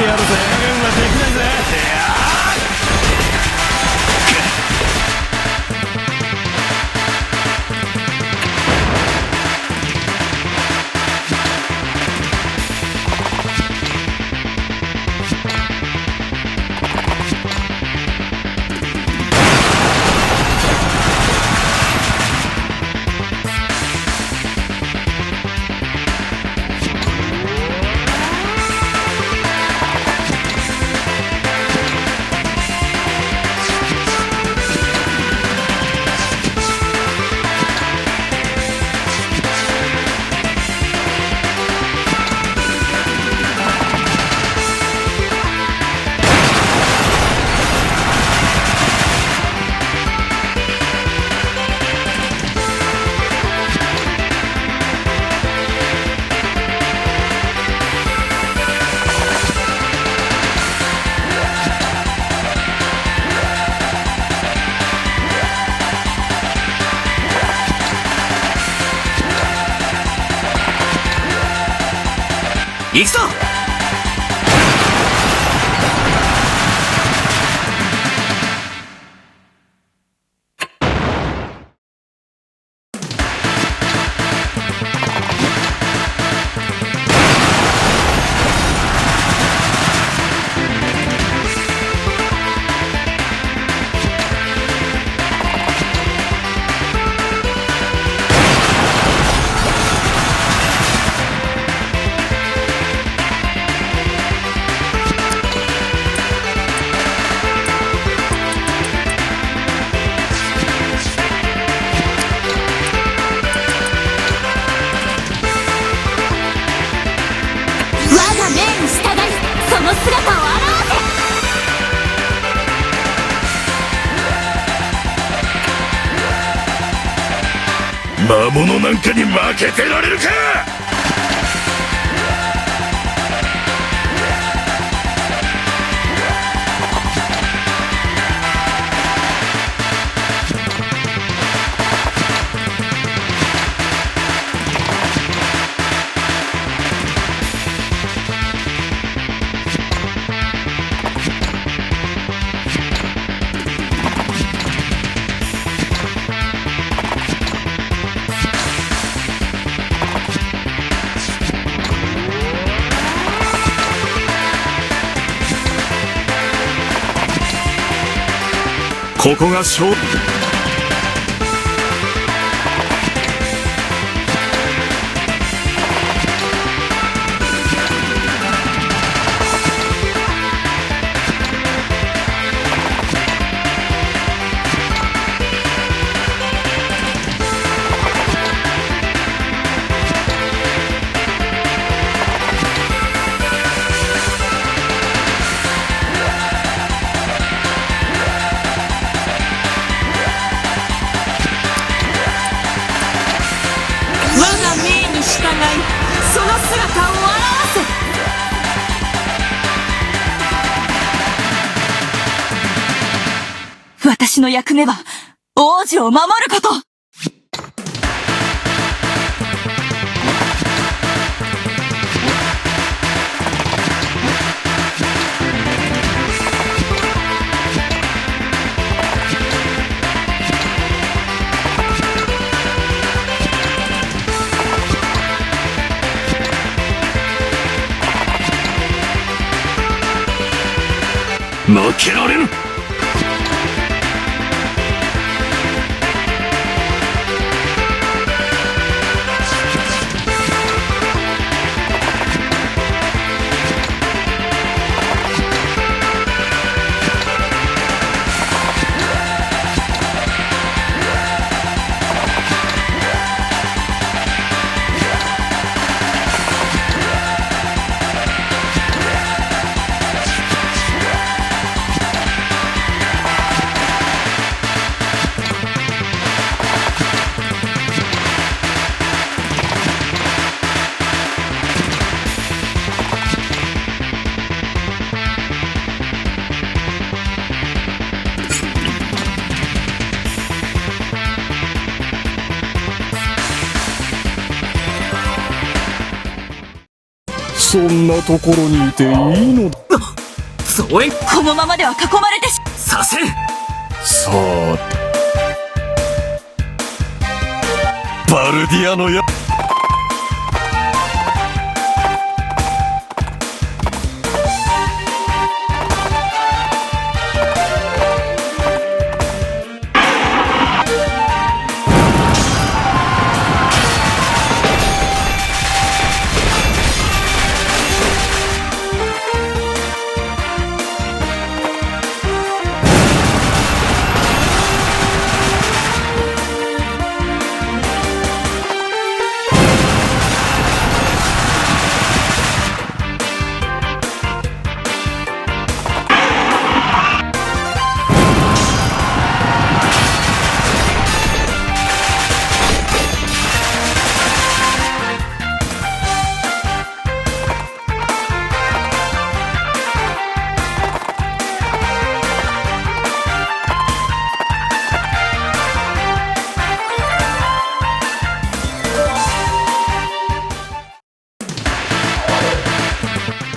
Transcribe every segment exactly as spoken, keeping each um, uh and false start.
やるぜ。運はできないぜ。行くぞ！我が命に従い、その姿を現せ。魔物なんかに負けてられるか！ここが勝負。我が命に従い、その姿を現せ。私の役目は、王女を守ること。負けられん。そんなところにいていいのだ。あ、そうえん。このままでは囲まれてし、させん。さあ。バルディアのや、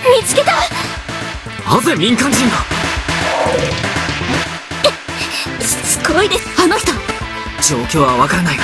見つけた！なぜ民間人が？しつこいです、あの人。状況はわからないが。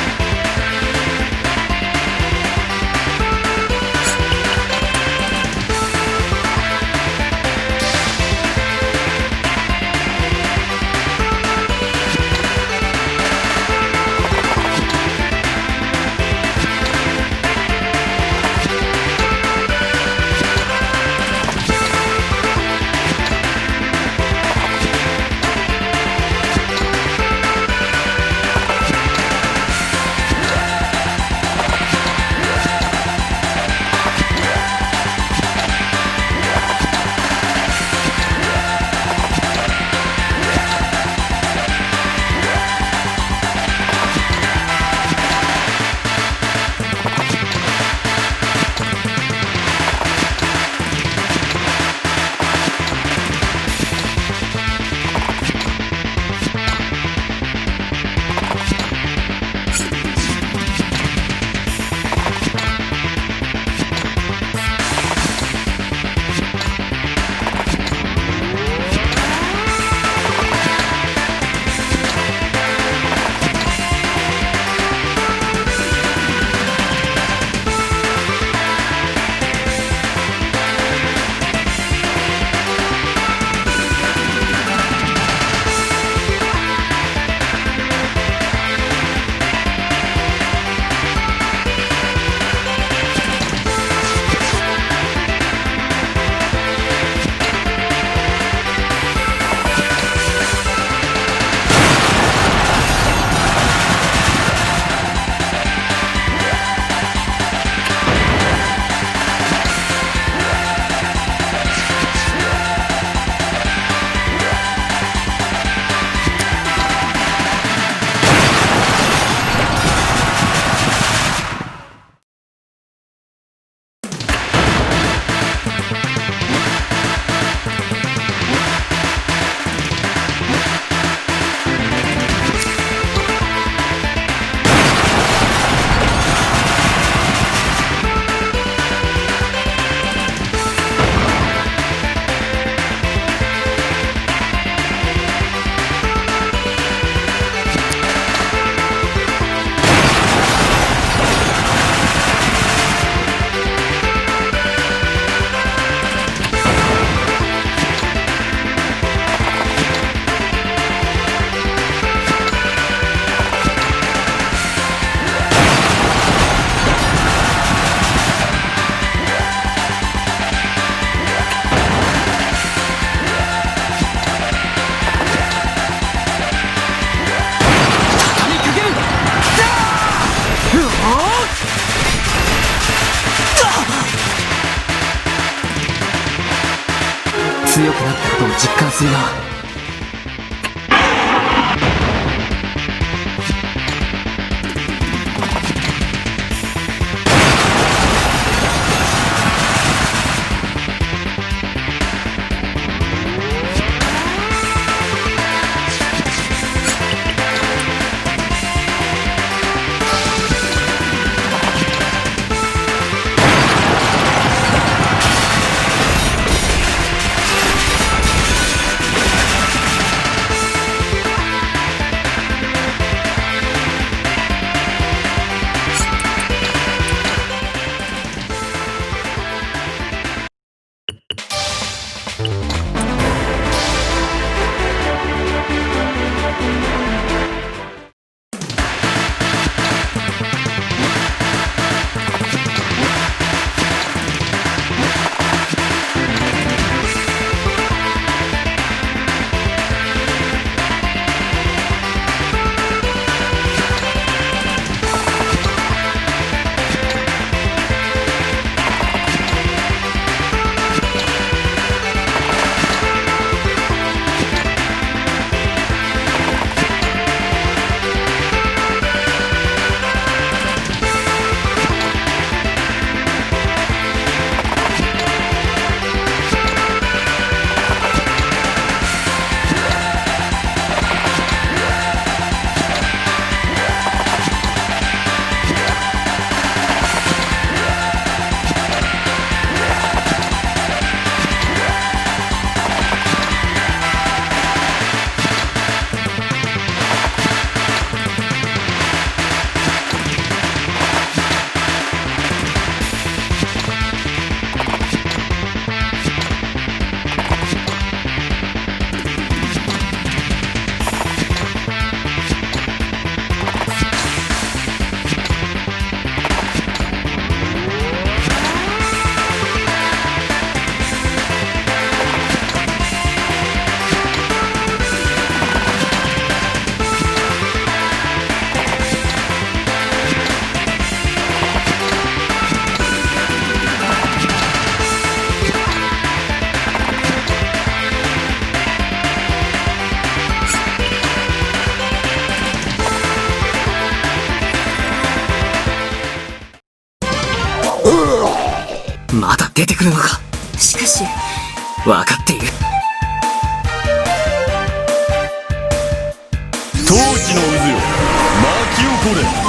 強くなったことを実感するな。まだ出てくるのか。しかし、分かっている。陶器の渦よ、巻き起これ。